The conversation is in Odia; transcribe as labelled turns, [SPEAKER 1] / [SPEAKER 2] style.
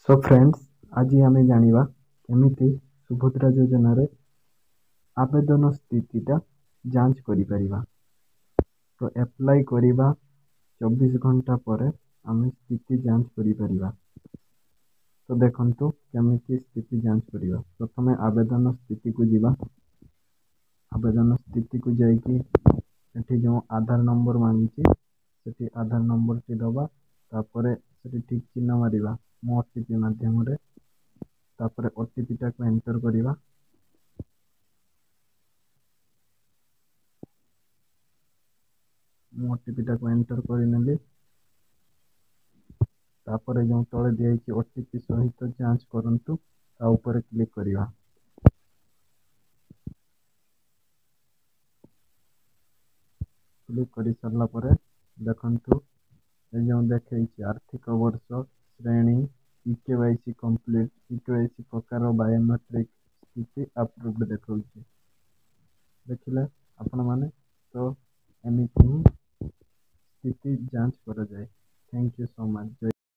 [SPEAKER 1] ସୋ ଫ୍ରେଣ୍ଡସ୍, ଆଜି ଆମେ ଜାଣିବା କେମିତି ସୁଭଦ୍ରା ଯୋଜନାରେ ଆବେଦନ ସ୍ଥିତିଟା ଯାଞ୍ଚ କରିପାରିବା। ତ ଆପ୍ଲାଏ କରିବା 24 ଘଣ୍ଟା ପରେ ଆମେ ସ୍ଥିତି ଯାଞ୍ଚ କରିପାରିବା। ତ ଦେଖନ୍ତୁ କେମିତି ସ୍ଥିତି ଯାଞ୍ଚ କରିବା। ପ୍ରଥମେ ଆବେଦନ ସ୍ଥିତିକୁ ଯିବା। ଆବେଦନ ସ୍ଥିତିକୁ ଯାଇକି ଏଠି ଯେଉଁ ଆଧାର ନମ୍ବର ମାଗିଛି, ସେଠି ଆଧାର ନମ୍ବରଟି ଦେବା। ତାପରେ ସେଠି ଠିକ୍ ଚିହ୍ନ ମାରିବା ମୋ OTP ମାଧ୍ୟମରେ। ତାପରେ OTPଟାକୁ ଏଣ୍ଟର କରିବା। ମୁଁ OTPଟାକୁ ଏଣ୍ଟର କରିନେଲି। ତାପରେ ଯେଉଁ ତଳେ ଦିଆହେଇଛି OTP ସହିତ ଯାଞ୍ଚ କରନ୍ତୁ, ତା ଉପରେ କ୍ଲିକ୍ କରିବା। କ୍ଲିକ୍ କରିସାରିଲା ପରେ ଦେଖନ୍ତୁ, ଏ ଯେଉଁ ଦେଖେଇଛି ଆର୍ଥିକ ବର୍ଷ, ଶ୍ରେଣୀ, eKYC complete, eKYC ପ୍ରକାର ବାୟୋମେଟ୍ରିକ୍, ସ୍ଥିତି ଆପ୍ରୁଭ୍ଡ ଦେଖାଉଛି। ଦେଖିଲେ ଆପଣମାନେ? ତ ଏମିତି ହିଁ ସ୍ଥିତି ଯାଞ୍ଚ କରାଯାଏ। Thank you so much. Jay.